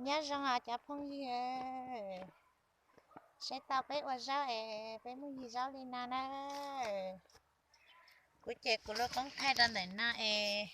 Nyob zoo os cov phooj ywg, saib tau peb ua zaub es peb muaj yig zaub li no na. Kuv ces kuv lub koob thaij rau ntawm no es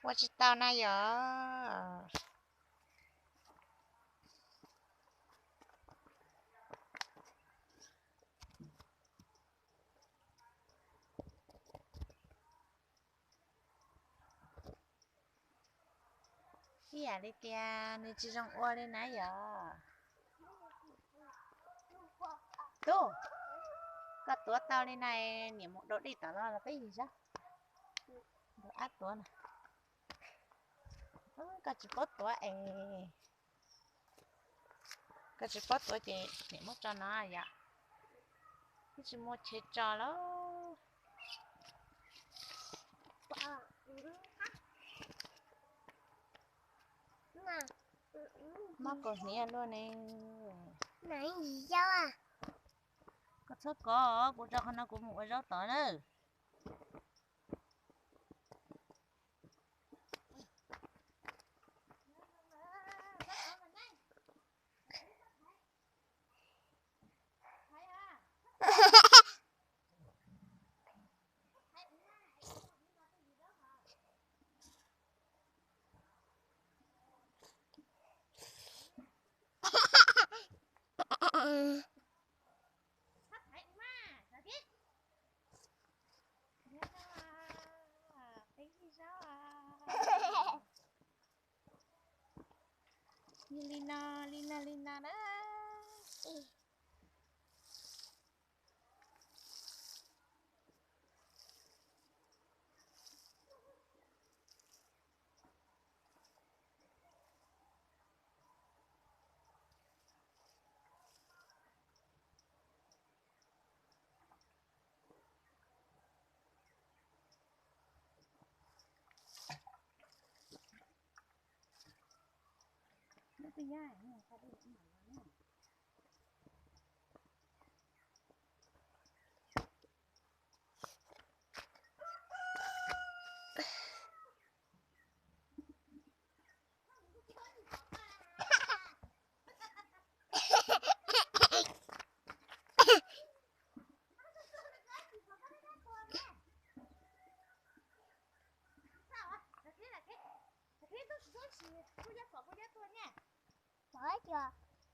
ua tsis tau na yom. Ib yam li tias nws tsis zoo ua li na yom. Tub, koj tuav tau li na, niam mus dau dej tom no los peb yig zaub. Ab tuav na. Koj tsis paub tuav es, koj tsis paub tuav ces niam muab tso no yom. Twb tsis muaj chaw tso lawm. Mob kaus hniav luaj ne. Koj txhob kov, kuv rau qhov no kuv mus ua zaub tod na. Li no, li no, li no na.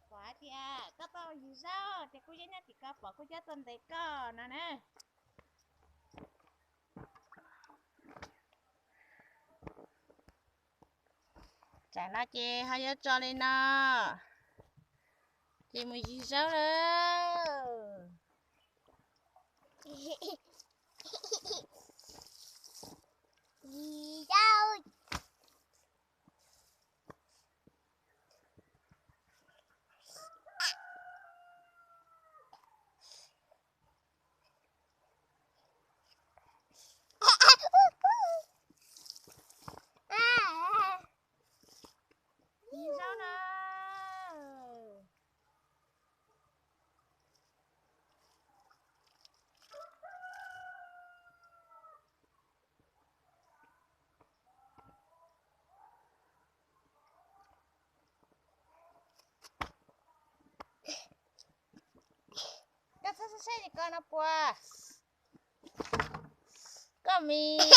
Pom tias koj tuaj yig zaub ces kuv yeej nyob tim ko pom kuv cab tuaj ntes koj no na. Tsam no ces ho yuav tso li no, ces mus yig zaub lawm. Yig zaub. Yig zaub na. Koj txhob saib saib li ko no puas? Koj mis.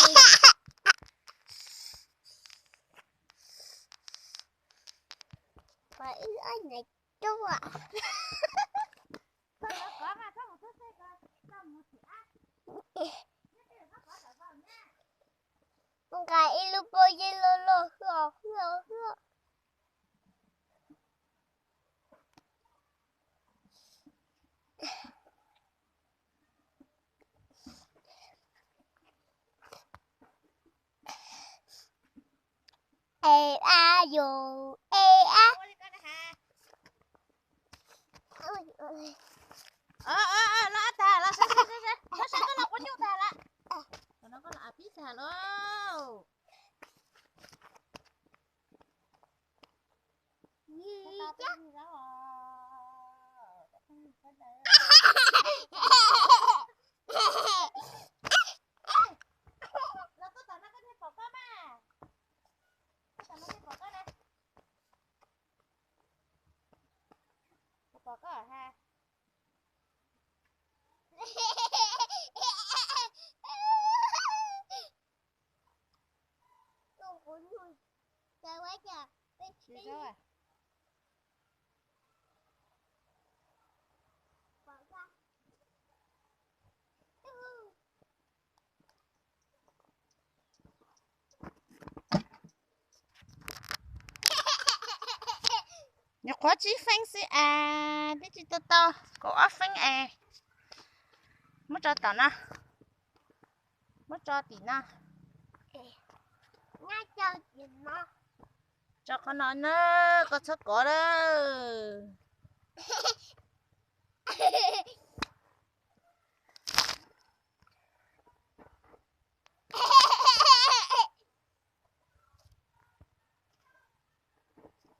Pom ib ob nyuam cuaj. Nqa ib lub pob zeb loj loj hwj hwj hwj. E a yo, e a. Los ab tag, los saib saib saib, koj saib koj los quav nyuj tag lawm. Tam no koj los av pib tag lauj. Los tuaj tom no koj thiaj pom koj mas. Kuv nyuj, tsis zaub a. Nyuam qhuav tsib feeb xwb as, twb tsis tau tau kaum ob feeb es. Muab tso tom no, muab tso tim no. Tso qhov no na, koj txhob kov lawm.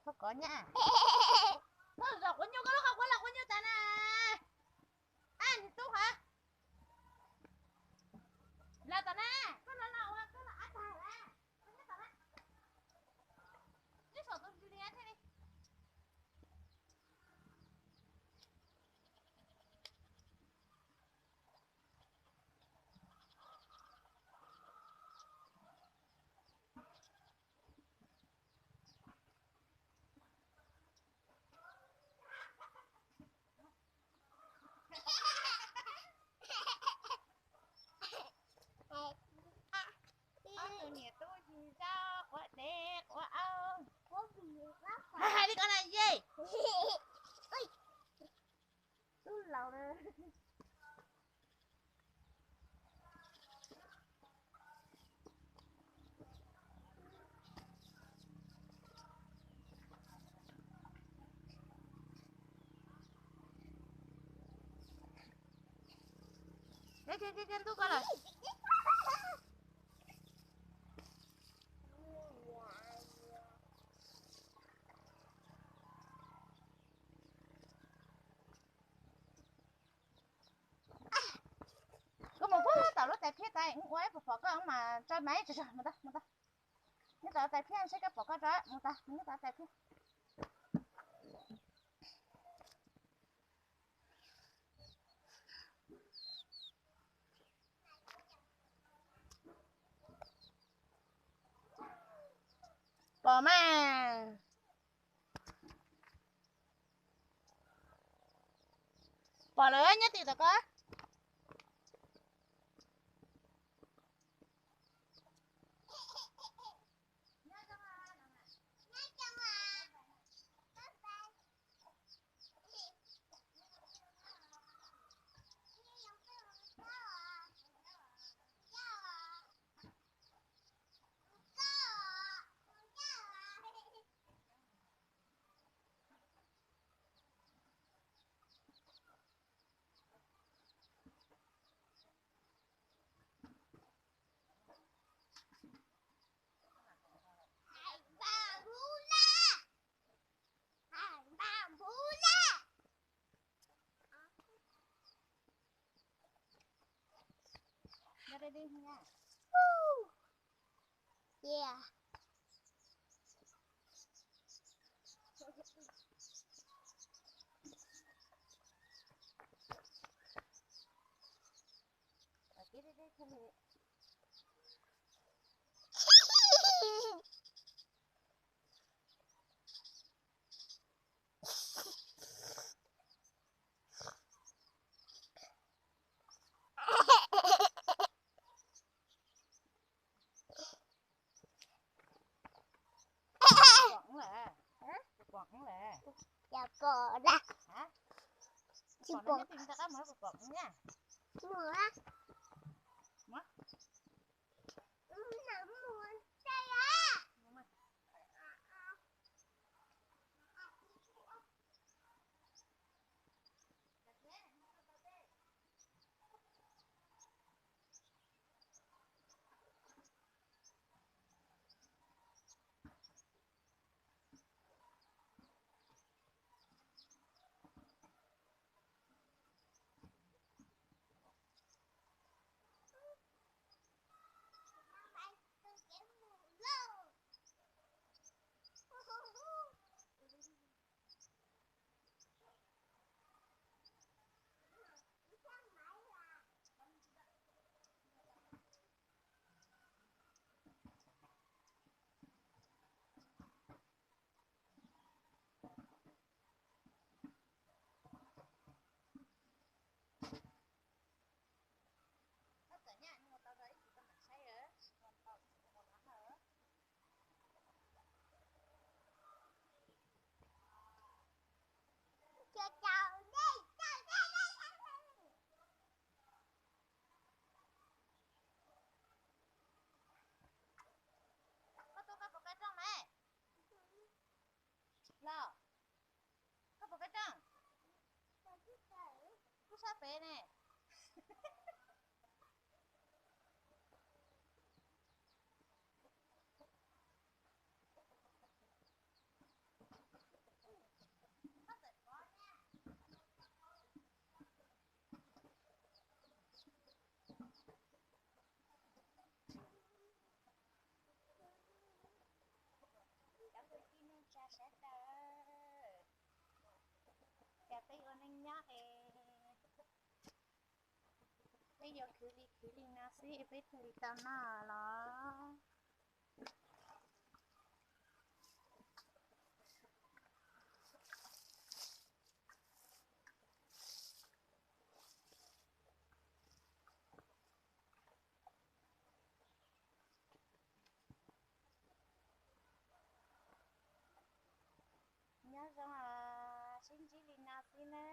Txhob kov nyab. Koj los quav nyuj, koj lub qhov quav los quav nyuj tas na. Ab, niag tub hov. Los tom na, koj los los ua koj los ab tag lawm. Koj nyob tom na. Nyob saum tus ntws li thiaj li. Ob tug niam tub yig zaub quav dev quav au. Hais li ko na ye. Tub laus na. Ntub ko lawm. Koj mus pub tom lub tais phiab tas, ua ib puas pom koj mas tso mas tso, mus tau, mus tau. Nyob tom tais phiab seb koj pom koj tso, mus tau, nyob tom tais phiab. Pom mas. Pom lawm, nyob twg tom koj? Pom lawm. Pom lawm. Tsis pom. peb ne. Cov kwv tij neej tsa sawv daws, cas peb ua neej nyob es peb yuav khwv li khwv li no xwb peb thiaj li tau noj los. Nyob zoo, sib ntsib li no xwb na.